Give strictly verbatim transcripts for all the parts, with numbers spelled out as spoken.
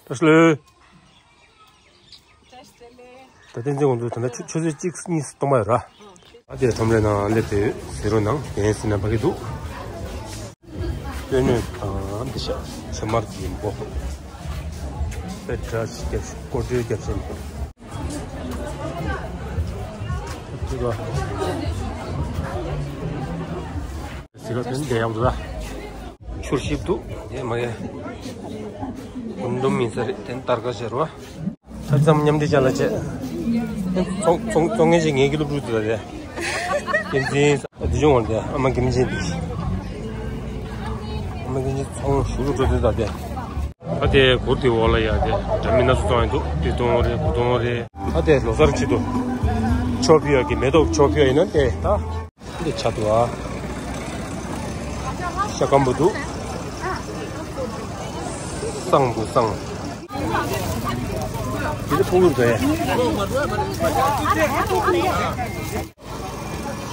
བཀྲ་ཤིས་བདེ་ལེགས། ད་བསྟན་འཛིན་ཁོང་ཚོ་ད་ལྟ་ཆུ་ཆུ་ཚོད་གཅིག་གཉིས་སུ་གཏོང་པ་ཡོད་ར། ཨ་དེ་ཁྲོམ་རའི་ནང་སླེབས་ཏེ་ཟེར་རོ་ནང་དེ་ཟེར་ན་ཕ་གི་འདུག་སྤོས་སྣོད་དང་འདི་ཤ་ཕྱེ་མར་གྱི་འབོ། དཔེ་གྲ་ཞིག་རྒྱབ་ཤིག་ཀོ་ཀྲོའི་རྒྱབ་ཤིག་ཟི་ལོ་དེ་འདྲ་ཡག་འདུག་ལ། ཆུར་ཞིབ་འདུག་དེ་མ་གས། གུན་འདུམ་མིན་ས་རེད་དེ་ལྟར་ཀ་བྱེད་རོ། ཐབས་ཙམ་མཉམ་འདྲེས་ཅན་ལ་བྱེད། ཚོང་ཚོང་ཚོང་ངེས་ཅན་ངེས་ཀྱི་སློབ་ཕྲུག་དེ་ལ་རེད། བསྟན་འཛིན་འདི་བྱུང་བར་དེ་ཨ་མ་གིམ་ཆེན་འདི། ཨ་མ་གིམ་ཆེན་ཚོང་ཞུ་རུ་འགྲོ་དེ་ད་དེ། ཨ་དེ་གུར་དེ་འོག་ལ་ཡ་དེ་འདྲ་མི་སྣ་ཚོ་ཚོང་ཡིན་འདུག་དེ་གཏོང་རེད་གུ་གཏོང་རེད། ཨ་དེ་ལོ་སར་ཆེད་དུ་ཆོ་ཕི་ཡ་གི་མེ་ཏོག་ཆོ་ཕི་ཡ་ཡིན་ན་དེ་ད། འདི་ཆ་དུ་ཨ། ཤ་སྐམ་པོ་འདུག་སང་འདུག་སང་། འདི་ཕུ་གུར་དེ།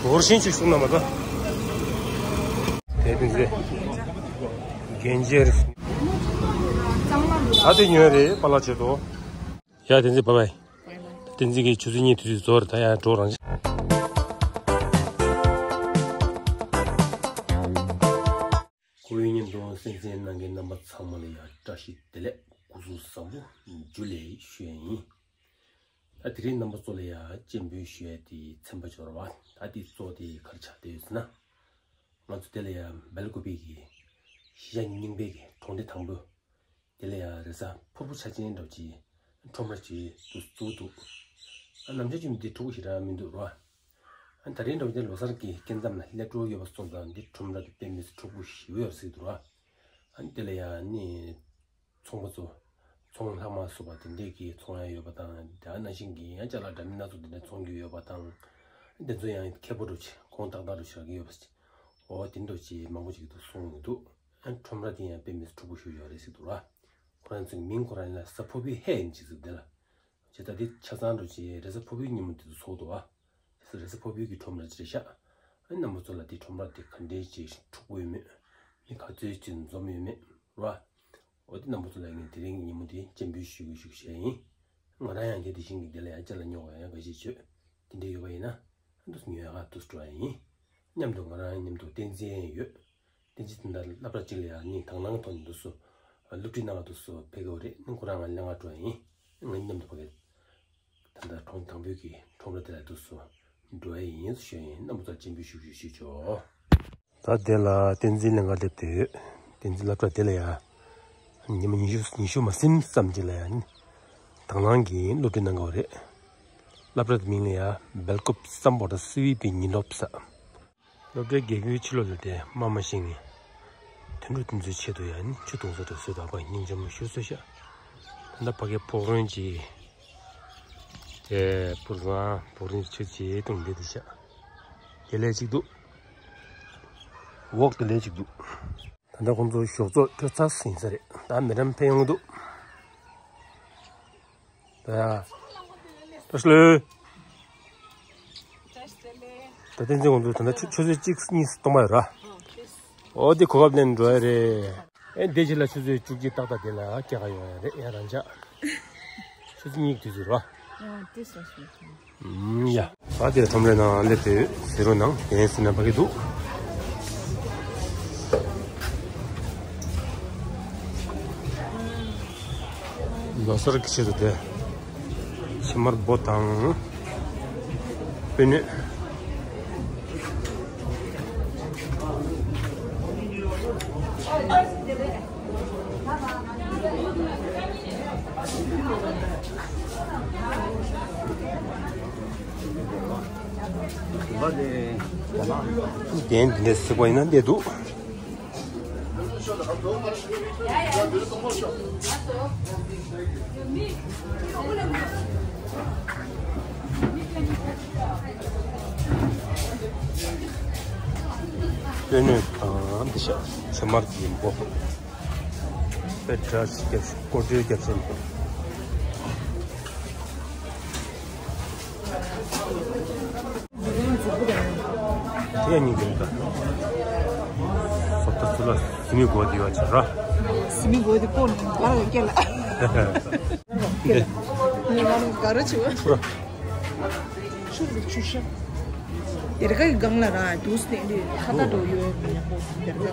འོར་ཤིན་ཆུ་ཤུགས་ན་མ་ད། དེ་དེ་ཟེ། གན་ཇེར། ཨ་དེ་ཉོས་རེད་པ་ལ་ཆེད་དུ། ཡ་དེ་ཟེ་བ་བའི། བསྟན་འཛིན་གྱི་ཆུ་ཚོད་གཉིས་དུས་ཚོད་རྫོགས་རེད་ད་ཡང་འགྲོ་རང་ཅི། ཁོ་བོའི་མཉམ་དུ་གསན་གཟིགས་གནང་མཁན་རྣམ་པ་ཚང་མ་ལ་ཡང་བཀྲ་ཤིས་བདེ་ལེགས་སྐུ་གཟུགས་བཟང་པོ་འཇུ་ལེ་ཞུ་ཡ་ཡིན། ད་དེ་རིང་རྣམ་པ་ཚོ་ལ་ཡང་སྤྱན་འབུལ་ཞུ་ཡ་དེ་ཚན་པ་འབྱོར་བ་ད་དེ་གཙོ་དེ་ག་རེ་ཆགས་བསྡད་ཡོད་ཟེར་ན། ང་ཚོ་དེ་ལ་ཡང་སྦེལ་ཀོབ་གི་གཞིས་ཆགས་རྙིང་པའི་གི་གྲོང་སྡེ་དང་པོ། དེ་ལ་ཡང་རེས་གཟའ་ཕུར་བུ་ཆ་ཅན་འདྲ་བོ་ཅིག་ཁྲོམ་ར་ཅིག་ཏུ་བཙུགས་འདུག་ཨ་ནམ་ཞག་ཅིག་མི་དེ་ཕྲུ་གུ་ཞིག་རག་མི་འདུག་རོ། ཨ་ད་རིང་འདྲ་བོ་ཅིག་ལོ་གསར་གྱི་སྐྱེ་མཚམས་ལ་སླེབས་འགྲོ་ཡོད་པ་སོང་ཙང་འདི་ཁྲོམ་ར་དེ་དཔེ་མི་སྲིད་ཕྲུ་གུ་ཞེ་པོ་ཡོད་རེད་ཟེར་འདུག་རོ། ཨ་དེ་ལ་ཡང་ནི་ཚོང་པ་ཚོ་ཚོང་ལྷག་མ་སོགས་པ་དེ་འདྲས་ཀྱི་ཚོང་ཡ་ཡོད་པ་དང་དེ་ནང་བཞིན་གྱི་ཡང་ཅ་ལག་འདྲ་མིན་སྣ་ཚོགས་དེ་འདྲས་ཚོང་རྒྱུ་ཡོད་པ་དང་། དེ་ཚོ་ཡང་མཁས་པོ་འདྲ་བོ་ཅིག་དགོངས་ཏག་ཏག་འདྲ་བོ་ཞིག་རག་གི་ཡོད་པ་ཅིག་འོ་དེ་འདྲ་བོ་ཅིག་མང་པོ་ཅིག་ཏུ་གསུངས་ཡོང་འདུག་ཨ་ཁྲོམ་ར་དེ་ཡང་དཔེ་མི་སྲིད་ཕྲུ་གུ་ཞིག་ཡོད་རེད་ཟེར་འདུག་ར། ཁོ་རང་ཚོའི་མིང་ཁོ་རང་ལ་གཟའ་ཕུར་བུའི་ཧེ་ཡིན་ཅིག་ཟེར་དེ་ལ། བྱས་ཙང་དེ་ཆ་ཚང་འདྲ་བོ་ཅིག་རེས་གཟའ་ཕུར་བུའི་ཉིན་མོ་དེ་ཚོ་ཚོགས་འདུག་བ། དེ་ཚོ་རེས་གཟའ་ཕུར་བུའི་གི་ཁྲོམ་ར་ཅིག་རེད་ཤག་ཨ་རྣམ་པ་ཚོ་ལ་དེ་ཁྲོམ་ར་དེ་ག་འདྲའི་ཅིག་འཁྲུག་པོ་ཡོད་མེད། མི་ག་ཚོད་ཅིག་འཛོམས་ཡོད་མེད་ར། འོ་དེ་རྣམ་པ་ཚོ་ལ་ངས་དེ་རིང་གི་ཉིན་མོ་དེ་སྤྱན་འབུལ་ཞུ་གི་ཞུ་གི་བྱས་ཡིན། ང་རང་ཡང་དེ་དེ་བཞིན་གྱི་དེ་ལ་ཡང་ཅ་ལག་ཉོ་བ་ཡང་འགའ་ཞིག་བྱོས། དེ་འདྲ་ཡོད་པ་ཡིན་ན། འདུག་ཉོ་ཡག་འདུག་འགྲོ་ཡ་ཡིན། མཉམ་དུ་ང་རང་མཉམ་དུ་བསྟན་འཛིན་ཡོད། བསྟན་འཛིན་དེ་འདྲ་སློབ་གྲྭ་གཅིག་ལ་ཡང་ནི་དང་བླངས་ཐོག་ནས་འདུག་སུ། སློབ་ཁྲིད་གནང་བ་འདུག་སུ་ཕེབས་ཀྱི་ཡོད་རེད་ནི་ཁོ་རང་ང་ལེན་ག་འགྲོ་ཡ་ཡིན། ང་མཉམ་དུ་ཕ་གི། ད་ལྟ་གྲོང་དང་པོའི་གི་ཁྲོམ་ར་དེ་ལ་འདུག་སུ། འགྲོ་ཡ་ཡིན་ཞུ་ཡ་ཡིན་རྣམ་པ་ཚོ་སྤྱན་འབུལ་ཞུ་ཞུ་ཞུ་ཆོག་ད་དེ་ལ་བསྟན་འཛིན་ལེན་ག་སླེབས་དུས། བསྟན་འཛིན་སློབ་གྲྭ་དེ་ལ་ཡ། ཉི་མ་ཉི་ཤུ་ཉི་ཤུ་མ་ཟིན་ཙམ་ཅིག་ལ་ཡ། དང་བླངས་ཀྱིས་སློབ་ཁྲིད་གནང་གི་ཡོད་རེད། སློབ་གྲྭ་དེ་མིང་ལ་ཡ་སྦེལ་ཀོབ་སམ་བྷོ་ཊ་སི་བི་པི་ཉིན་སློབ་ཟེར། སློབ་གྲྭའི་དགེ་རྒན་ཕྱི་ལོགས་ལ་དེ་དམར་དམར་ཤིང་ནི། དོན་གྲུབ་དེ་ཚོའི་ཆེད་དུ་ཡ་ནི་ཆུ་འཐུང་ས་དེ་བཟོས་དང་པ་སྙིང་རྗེ་མོ་ཞུ་བཟོས་ཤག་ད་ལྟ་ཕ་གིའི་ཕོགས་རོན་གྱིས། དེ་པུར་བཟང་ཕོགས་རོན་ཆུ་གྱིས་བཏུང་བསྡད་དེ་ཤག་དེ་ལས་གཅིག་འདུག་འོག་དེ་ལས་གཅིག་འདུག་ད་ལྟ་ཁོང་ཚོ་ཞོགས་ཚོགས་སྤྲོད་ཚར་ཟིན་ས་རེད། ད་མི་རམ་ཕེབས་ཡོང་གི་འདུག་ད་ཡ། ད་ཤི་ལོས། ད་བསྟན་འཛིན་ཁོང་ཚོ་ད་ལྟ་ཆུ་ཆུ་ཚོད་གཅིག་གཉིས་སུ་གཏོང་པ་ཡོད་ར། ཨོ་དེ་གོ་སྐབས་ལེན་འགྲོ་ཡ་རེད། ཨེ་འདི་རྗེས་ལ་ཆུ་ཚོད་བཅུ་གཅིག་ཏག་ཏག་དེ་ལ་སྐྱེལ་ག་ཡོང་ཡ་རེད་ཡ་རང་ཅག་ཆུ་ཚོད་གཉིས་ཀྱི་དུས་ཚོད་ར། ཨོ་དེ་སོ་སོ། ཡ། ད་དེ་ཁྲོམ་རའི་ནང་སླེབས་ཏེ་ཟེར་རོ་ནང་དེ་ཟེར་ན་ཕ་གི་འདུག་ལོ་གསར་གྱི་ཆེད་དུ་དེ་ཕྱེ་མར་སྦོ་དང་སྤོས་སྣོད། གདན་འདི་ནས་གཟིགས་པ་ཡིན་ན་བསྡད་འདུག་སྤོས་སྣོད་དང་འདི་ཤ་ཕྱེ་མར་གྱི་འབོ། དཔེ་གྲ་ཞིག་རྒྱབ་ཤིག་ཀོ་ཀྲོའི་རྒྱབ་ཤིག་དེ་ཡང་ཉིན་རྒྱབ་ད། སོ་ད་ཚུ་ལ་སི་མི་གོ་དེ་ཡོད་ཆ་ར། སི་མི་གོ་དེ་པོ་ནི་ག་ར་ག་སྐྱེ་ལ། འདི། ཉི་མ་ག་རེ་བྱེད། ཕུ་ར། ཆུ་རུ་ཆུ་ཤ། དེར་གའི་སྒང་ལ་ར་དུས་ནས་འདི་ཁ་ད་འགྲོ་ཡོད་མི་ཡག་པོ་དེར་ག་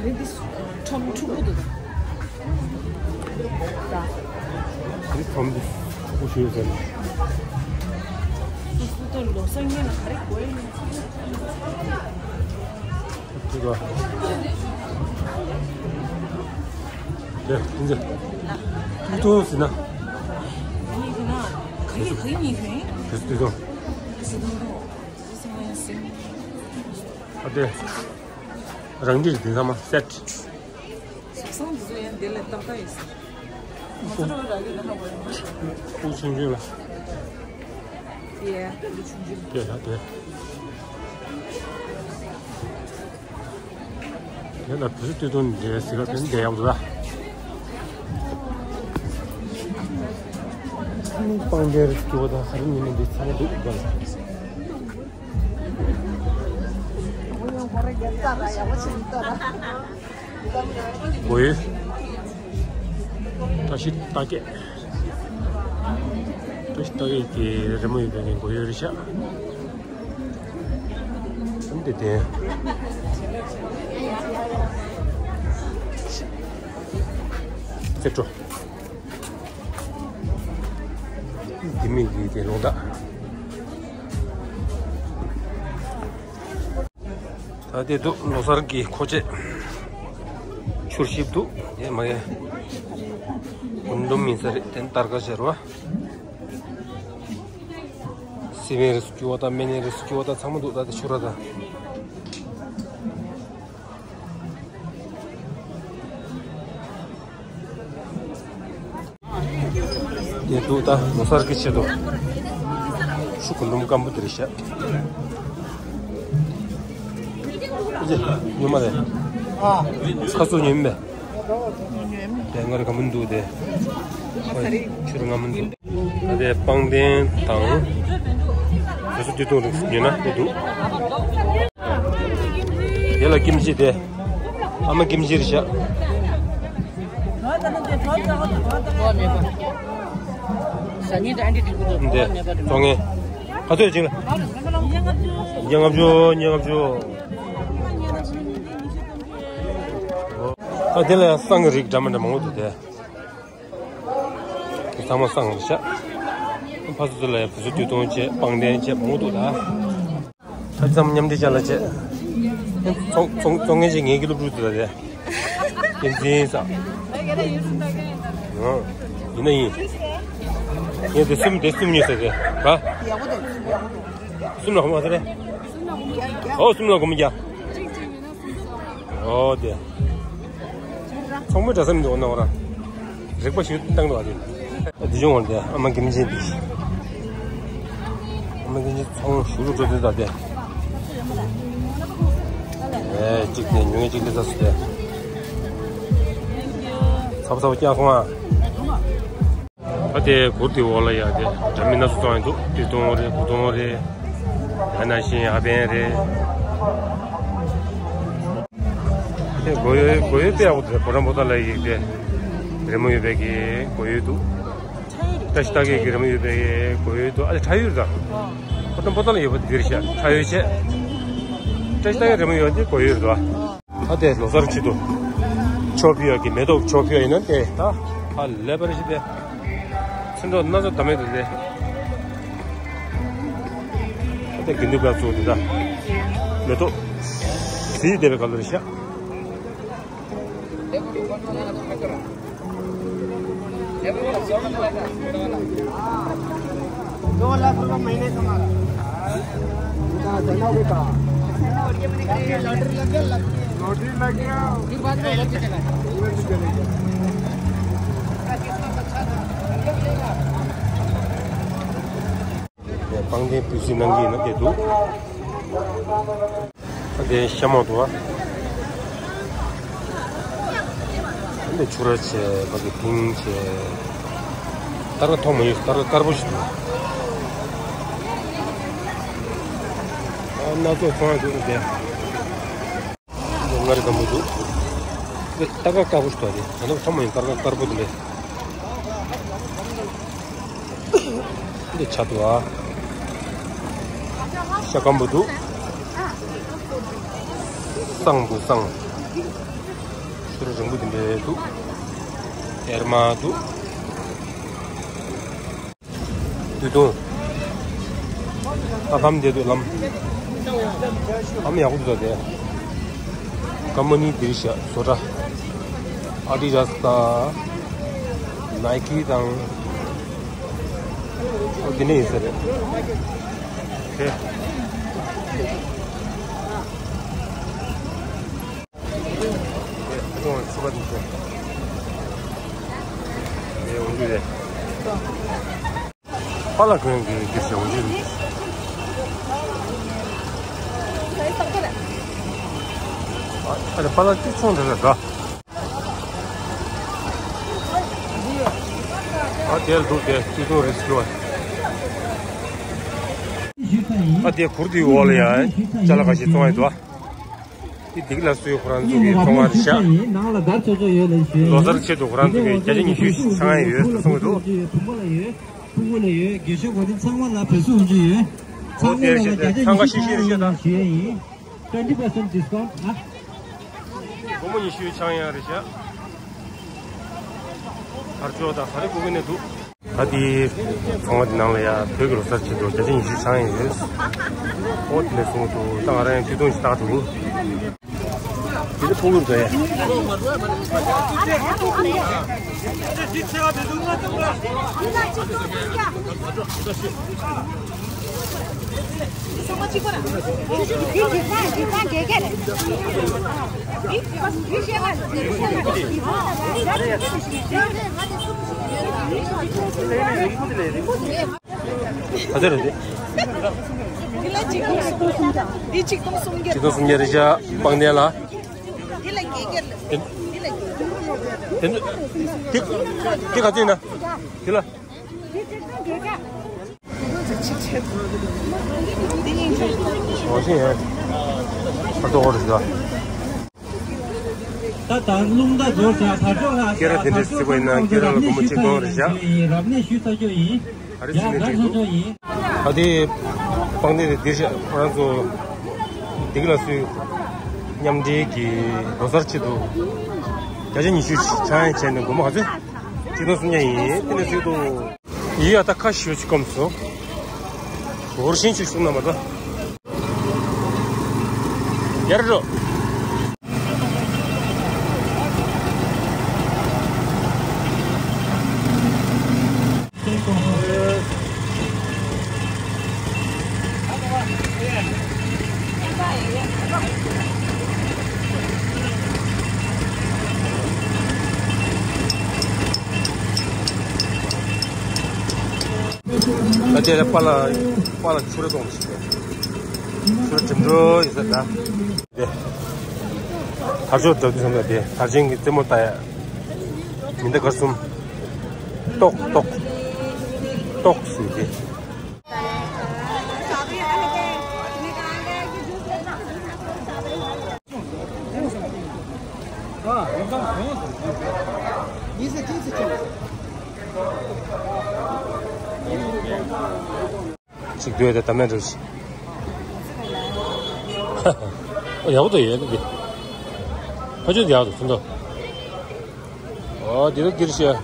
རེ་འདི་ཁྲོམ་ཕྲུ་གུ་འདུག་ད། འདི་ཁྲོམ་འདི་ཕྲུ་གུ་ཞིག་ཡོད་ཟེར། སོ་སོ་ད་ལོ་སང་ཉེ་ལ་ག་རེ་དགོས་ཡིན། ཁྱེད་ལ། ལེ། ཏིང་ཙེ། ཏུ་ཏུ་ཟིན་ན། ཡིན་ཟིན་ན། ག་ཡིན་ག་ཡིན་ཡིན་ཟིན། དེ་སུ་ཏུ་ཏུ། ཟིན་ཏུ་ཏུ། ཟིན་ན་ཡང་ཟིན། ཨ་དེ། རང་འདིར་འདི་ཚང་མ་སེ་ཊི། ཟ་ཁང་འདི་ཚོ་ཡང་འདི་ལས་ཏག་ཏག་ཡིན་ཟིན། ང་ཚོ་རང་ར་གི་ན་ཧ་གོ་ཡིན། ཁུ་ཆུང་ཆུང་ལ། དེ་ཡ་དེ་ཆུང་ཆུང་། དེ་ཡ་དེ། དེ་ལ་བུ་སྟོད་ཐུང་འདྲའི་ཟི་ག་དེ་འདྲ་ཡག་འདུག་ལ། སྤང་སྡེར་སྐྱོ་བ་དང་ཧ་རི་ཉི་མ་འདི་ཚང་མ་འདུག་ག་ལ། སྒོ་ཡོལ། བཀྲ་ཤིས་རྟགས་བརྒྱད། བཀྲ་ཤིས་རྟགས་བརྒྱད་ཀྱི་རི་མོ་ཡོད་པའི་སྒོ་ཡོལ་རེད་ཤག་འདི་དེ། རྩེ་བྲོ། འདི་མིག་གི་དེ་ལོང་རྟགས། ད་དེ་འདུག་ལོ་གསར་གྱི་མཁོ་ཆས། ཆུར་ཞིབ་འདུག་དེ་མ་ཡ། གུན་འདུམ་མིན་ས་རེད་དེ་ནི་སྟར་ཀ་ཟེར་བ། སི་མེན་རིགས་སུ་སྐྱུར་བ་དང་སྨན་སྣའི་རིགས་སུ་སྐྱུར་བ་དང་ཚང་མ་འདུག་ད་དེ་ཆུ་ར་དང་། དེ་འདུག་ད་ལོ་གསར་གྱི་ཆེད་དུ། ཤུ་གུ་ལུམ་སྐམ་པོ་དེ་རེད་ཤག་ཨ་ཅེ། ཉོ་མ་རེད། ཨ། ཁ་སོ་ཉོས་མེད། དེ་ང་རེ་ག་མུན་འདུག་དེ། ཆུར་ང་མུན་འདུག་ད་དེ་སྤང་ཐང་དང་། བུ་སུ་དུས་ཐུང་རིགས་ཉོས་ན་དེ་འདུག་དེ་ལ་ཀིམ་ཅི་དེ། ཨ་མ་ཀིམ་ཅི་རེད་ཤག་དེ། བཙོང་ངེས། ག་ཚོད་ཅིག་ལ། ཉིས་ལྔ་བཅུ། ཉིས་ལྔ་བཅུ། ད་དེ་ལ་ཡང་བསང་གི་རིགས་འདྲ་མི་འདྲ་མང་པོ་འདུག་དེ། ཚང་མ་བསང་རེད་ཤག་ཕ་སུ་སུ་ལ་ཡང་བུ་སུ་དུས་ཐུང་བྱས་སྤང་ཐང་བྱས་མང་པོ་འདུག་ད། ད་ཙམ་མཉམ་འབྲེལ་ཅན་ལ་བྱས། ཚོང་ཚོང་ཚོང་མཁན་ཅིག་ངའི་ཀི་ལོ་བླུགས་འདུག་ད་དེ། བསྟན་འཛིན་ས། ཡིན་ན་ཡིན། ངས་དེ་གསུམ་དེ་གསུམ་ཉོས་ཟེར་དེ། ག་གསུམ་ལ་གོ་མ་ཟེར་རེད། ཨོ་གསུམ་ལ་སྒོར་མོ་བརྒྱ། ཨོ་དེ། ཚོང་མོའི་གྲྭ་ས་མི་འདུག་ན་འོ་ར། རིག་པ་ཞིག་བཏང་འདུག་ཨ་དེ། འདི་བྱུང་བ་དེ་ཨ་མ་གིམ་ཆེན་འདི། ཨ་མ་གིམ་ཆེན་ཚོང་ཞུ་རུ་འགྲོ་དུས་ད་དེ། ཨེ་གཅིག་དེ་ཉུང་ངེ་གཅིག་དེ་ཚ་སུ་དེ། ཚབ་ཚབ་རྒྱག་སོང་ཨ། ད་དེ་གུར་དེ་འོག་ལ་ཡ་དེ་འདྲ་མིན་སྣ་ཚོགས་བཙོང་ཡ་འདུག་དུས་ཐུང་རེད། གོས་ཐུང་རེད། ཡང་ན་ཤིང་ཨ་བན་རེད། དེ་སྒོ་ཡོལ་སྒོ་ཡོལ་དཔེ་ཡག་པོ་འདུག་བོ་ཊ་བོ་ཊ་ལ་ཡིག་དེ་རི་མོ་ཡོད་པའི་གི་སྒོ་ཡོལ་འདུག་བཀྲ་ཤིས་རྟགས་བརྒྱད་ཀྱི་རི་མོ་ཡོད་པའི་གི་སྒོ་ཡོལ་འདུག་ཨ་ལེ་ཁྲ་ཡོལ་དང་། བོ་ཊ་བོ་ཊ་ལ་ཡོད་པ་དེ་འདིར་བཞག་ཁྲ་ཡོལ་བྱས། བཀྲ་ཤིས་རྟགས་བརྒྱད་རི་མོ་ཡོད་དེ་སྒོ་ཡོལ་འདུག་ཨ། ད་དེ་ལོ་གསར་ཆེད་དུ། ཆོ་ཕི་ཡ་གི་མེ་ཏོག་ཆོ་ཕི་ཡ་ཡིན་ན་དེ་ད་ཧ་ལས་པ་རེ་ཞིག་དེ། ཚོན་མདོག་སྣ་ཚོགས་ད་མེད་དུ་དེ། ད་དེ་དགེ་འདུན་པ་ཚོ་དེ་ད་མེ་ཏོག་ཟིལ་བསྡད་པའི་སྐབས་ལ་རེ་ཤག दो लाख रुपए महीने कमा रहा। लॉटरी लग गया, लग गया। लॉटरी लग गया। फिर बाद में उधर से चला गया। उधर से चले गया। किस्मत अच्छा था। སྤང་ཐང་བུ་སུ་ནང་གི་ཡིན་ན་དེ་འདུག་ད་དེ་ཤ་མོག་འདུག་བ། འདི་ཆུ་ར་བྱས། ཕ་གི་ཕིང་བྱས། སྟར་ཀ་མཐོང་མ་མྱོང་། སྟར་ཀ་དཀར་པོ་ཞིག་འདུག་ཨ་སྣ་ཚོགས་ཚོང་ཡ་འདུག་ན་དེ། མངར་སྐམ་པོ་འདུག་འདི་སྟར་ཁ་དཀར་པོ་ཞིག་འདུག་སྟེ། ད་ནི་ཚང་མ་ཡིན་སྟར་ཁ་དཀར་པོ་འདི་འདྲ། འདི་ཆ་འདུག་ཨ། ཤ་སྐམ་པོ་འདུག་སྲང་འདུག་སྲང་། ཤུ་རུ་རིང་པོ་འདི་འདྲ་འདུག་གཡེར་མ་འདུག་དུས་ཐུང་། ཨ་ལམ་དེ་དུ་ལམ། ལམ་ཡག་པོ་འདུག་དེ། ཀམ་པ་ནི་འདིར་བཞག་བཟོ་གྲྭ། ཨ་ཌི་ཌཱས་དང་། ནའི་ཀི་དང་། ཨོ་དེ་ནས་ཡིན་ས་རེད། དེ། ཁོང་ཚོ་ཕྱུ་པ་འདི་ཚོ། དེ་འོང་རྒྱུ་རེད། པཱ་ལགས་གོན་གྱི་འདི་ཚོ་འོང་རྒྱུ་རེད། ཨ་ཨ་རེ་པཱ་ལགས་གཅིག་ཚོང་འདྲ་རེད་ད། ཨ་དེར་འདུག་དེ་དུས་ཐུང་རེད་ཟེར་བ། ཨ་དེ་གུར་དེའི་འོག་ལ་ཡ་ཅ་ལག་ཁ་ཤས་བཙོང་ཡ་འདུག་ཨ། དེ་སྡིག་ལ་སོའི་ཁོ་རང་ཚོ་གི་ཚོང་བ་རེད་ཤག་ལོ་གསར་ཆེད་དུ་ཁོ་རང་ཚོ་གི་བརྒྱ་ཆ་ཉི་ཤུ་ཞིག་ཚང་ཡ་ཡོད་ཟེར་གསུང་གི་འདུག་ཕྲུ་གུ་ལ་ཡོད། རྒན་གཞོན་གོ་སྒྲིག་ཚང་མ་ལ་བེད་སྤྱོད་འོང་རྒྱུ་ཡོད། ཚང་མ་ལ་བརྒྱ་ཆ་ཉི་ཤུ་ཚང་ཡ་ཞུ་ཡ་ཡིན། twenty percent discount ཨ། སྒོར་མོ་ཉི་ཤུ་ཆང་ཡང་རེད་ཤག་དར་ལྕོག་དང་ག་རེ་དགོས་ཀྱི་ནས་འདུག་ད་དེའི་ཚོང་བ་དེ་ནང་ལ་ཡ་བོད་ཀྱི་ལོ་གསར་ཆེད་དུ་བརྒྱ་ཆ་ཉི་ཤུ་ཆང་ཡང་ཡོད། ཨོ་དེ་ནས་བཟུང་དུ་ད་ང་རང་ཡང་དུས་ཐུང་ཞིག་བཏགས་འདུག་དེ་ཚོ་ཕུག་ལུགས་རེད། ག་ཚོད་རེད་དེ། འདི་ལ་གཅིག་སྟོང་སུམ་བརྒྱ། འདི་གཅིག་སྟོང་སུམ་བརྒྱ། གཅིག་སྟོང་སུམ་བརྒྱ་རེད་ཤག་སྤང་གདན་ལ། འདི་ལ་བརྒྱད་བརྒྱ་རེད། འདི་ལ་བརྒྱད་བརྒྱ། དེ་འདི་འདི་ག་ཚོད་ཡིན་ན། འདི་ལ། འདི་གཅིག་སྟོང་བརྒྱད་བརྒྱ། འདི་གཉིས་ཆ། འོ་ཤེས་ཡ། ཨ་ཏོ་ཧོ་རེད་ཤག་ད་ལྟ་རླུང་རྟ་རྫོགས་བྱ་དར་ལྕོག་ལ་སྐེ་རགས་དེ་འདྲས་བརྩི་བ་ཡིན་ན་སྐེ་རགས་ལ་སྒོར་མོ་གཅིག་སྟོང་རེད་ཤག་རབ་གནས་ཞུས་ཚར་ཆོག་ཡིན། ཨ་རི་སི་ནས་འགྲིག་འདུག་ད་དེ་སྤང་གདན་དེ་འདིར་བཞག་ཁོ་རང་ཚོ་སྡིག་ལ་སོའི་མཉམ་འབྲེལ་གྱི་ལོ་གསར་ཆེད་དུ་བརྒྱ་ཆ་ཉི་ཤུ་ཆང་ཡང་བྱས་ནས་སྒོར་མོ་ག་ཚོད་གཅིག་སྟོང་སུམ་བརྒྱ་ཡིན། དེ་ནས་ཚུལ་དུ་ཡིན་ཡ་ད་ཁ་ཤས་ཅིག་སྐོམ་སོང་། འོར་ཤིང་ཅིག་སོང་ན་མ་གཏོགས། ཡར་འགྲོ། ད་དེ་ལ་པཱ་ལགས་པཱ་ལགས་ཆུ་ར་གཏོང་ཞིག་རེད། ཆུ་ར་འགྲིམ་འགྲོ་ཡོད་ས་ད། དེ། དར་ལྕོག་འགྲོ་དུས་ཙམ་ལ་དེ་དར་ཆེན་གྱི་རྩེ་མོ་ལྟ་ཡ། མི་འདི་གར་གསུམ། ཏོག་ཏོག་ཏོག་ཟེར་དེ། ཅིག་སྡོད་དེ་ད་མེད་འགྲོ་ཞིག་ཨོ་ཡག་པོ་འདུག་ཡོད་འདི། ཕ་ཆོས་འདི་ཡག་འདུག་ཚོན་མདོག་ཨོ་འདི་རུ་འདིར་ཤོད།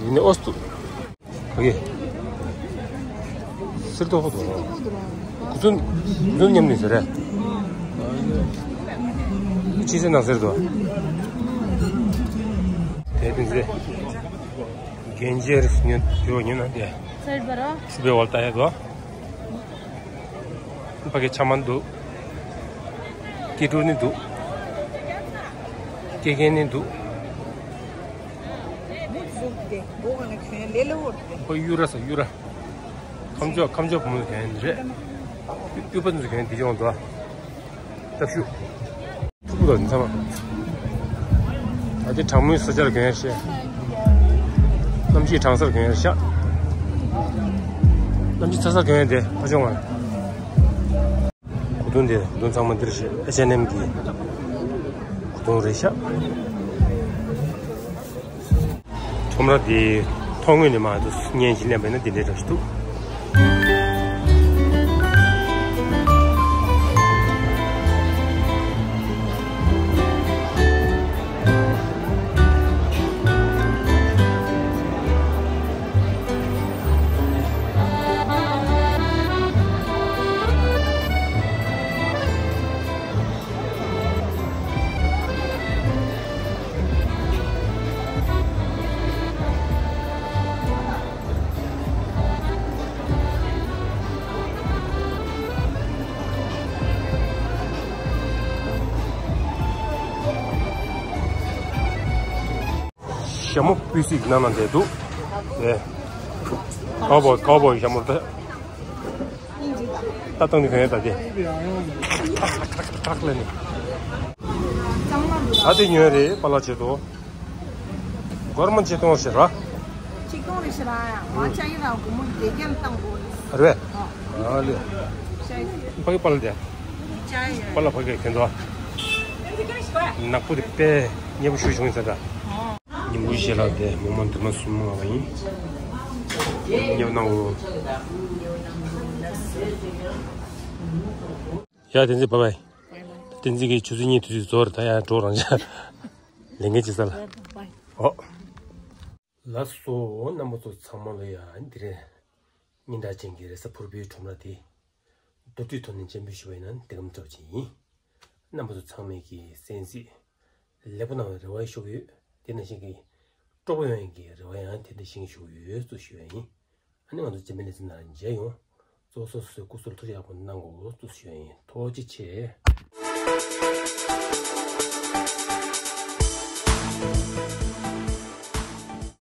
ཡིན་ནི་ཨོ་སྟུ། ཨོ་ཡེ། སིལ་ཏོག་ཧོ་དུ། ཁུ་ཚུན། ཁུ་ཚུན་མཉམ་ནི་ཟེར་རེད། ཕྱི་ཚེ་ནང་ཟེར་དོ། དེ་དེ་ཟེར། རྒན་རྒྱལ་ཉོན་ཇོ་ཉོན་ན་དེ། ཚར་བ་ར། ཆུ་བེ་བལ་ཏ་ཡ་དོ། ཕ་གི་ཆ་མ་འདུག་སྐྱིད་སྡུག་ནི་འདུག་སྐྱེ་མཁན་ནི་འདུག་ཁོ་གཡུ་ར་ས་གཡུ་ར། ཁམས་ཕྱོགས་ཁམས་ཕྱོགས་བུ་མོ་གན་རེད། གཡུ་པ་ཚོ་གན་འདི་ཡོང་འདུག་སྟབས་ཤུགས། ཕྲུ་གུ་དང་ཚང་མ། ད་ལྟའི་གྲང་མོའི་ས་ཆར་གན་ཤེས། གནམ་གཤིས་གྲང་སར་གན་ཤག་གནམ་གཤིས་ཚ་སར་གན་དེ་ཕ་ཆུང་བ། གོས་ཐུང་དེ་གོས་ཐུང་ཚང་མ་འདིར་ཤེས་ཨེཆ་ཨེན་ཨེམ་གི། གདོང་རེད་ཤག་ཁྲོམ་ར་དེ་ཐོག་ངོས་ནས་མར་དུ་བརྙན་ཞིག་ལེན་པ་ཡིན་ན་འདི་འདྲའི་འདྲ་ཞིག་འདུག་ཞྭ་མོ་སྤུས་གཟིགས་ནང་ན་བསྡད་འདུག་ཨེ། ཀའོ་བོའི་ཀའོ་བོའི་ཞྭ་མོ་ད། ད་བཏང་ནི་ག་ཡ་ད་དེ། ཁྲག་ཁྲག་ཁྲག་ལས་ནི། ད་དེ་ཉོས་རེད་པཱ་ལགས་ཆེད་དུ། སྒོར་མོ་ཆིག་སྟོང་ཞིག་ར། ཆིག་སྟོང་རེད་ཤི་ར་ཡ། ང་ཅག་ཡིན་ན་སྒོར་མོ་བརྒྱད་བརྒྱ་བཏང་དགོས་རེད། རེད། ཨ་ལེ། ཕ་གི་པཱ་ལགས་དེ། པཱ་ལགས་ཕ་གི་ཁྱོད་ཚོ། ནག་པོ་དེ་དཔེ་མཉེས་པོ་ཞུ་བྱུང་ཟེར་ད། ཉིན་གུང་ཞལ་ལག་དེ་མོག་མོག་འདི་མ་གསུམ་མངགས་པ་ཡིན། ཉེ་བོ་གནང་གོ། ཡ་བསྟན་འཛིན་བྷའི་བྷའི། བསྟན་འཛིན་གྱི་ཆུ་ཚོད་གཉིས་དུས་ཚོད་རྫོགས་རེད། ད་ཡར་འགྲོ་རང་ཆ། ལས་འགན་ཅི་ས་ལ། ཨོ། ལགས་སོ་རྣམ་པ་ཚོ་ཚང་མ་ལ་ཡ་འདི་རེད། སྙན་གྲགས་ཅན་གྱི་རེས་གཟའ་ཕུར་བུའི་ཁྲོམ་ར་དེ། རྡོ་ཁྲུས་ཐོག་ནས་སྤྱན་འབུལ་ཞུ་བའི་ནང་འདི་གམ་གྲབས་ཅན་ཡིན། རྣམ་པ་ཚོ་ཚང་མས་ཀྱི་གསན་གཟིགས། ལེགས་པོ་གནང་བའི་རེ་བ་ཞུ་གི་ཡོད། དེ་ནང་བཞིན་གྱི་སྤྲོ་པོ་ཡོང་ཡག་གི་རེ་བ་ཡང་དེ་འདྲ་ཞིག་ཞུ་གི་ཡོད་ཚུལ་ཞུ་ཡ་ཡིན། ཨ་ནི་ང་ཚོ་རྗེས་མའི་ལེ་ཚན་ནང་ལ་མཇལ་ཡོང་། གཙོ་བོ་སོ་སོའི་སྐུ་གཟུགས་ལ་ཐུགས་ཡག་པོ་གནང་དགོས་ཚུལ་ཞུ་ཡ་ཡིན། ཐུགས་རྗེ་ཆེ།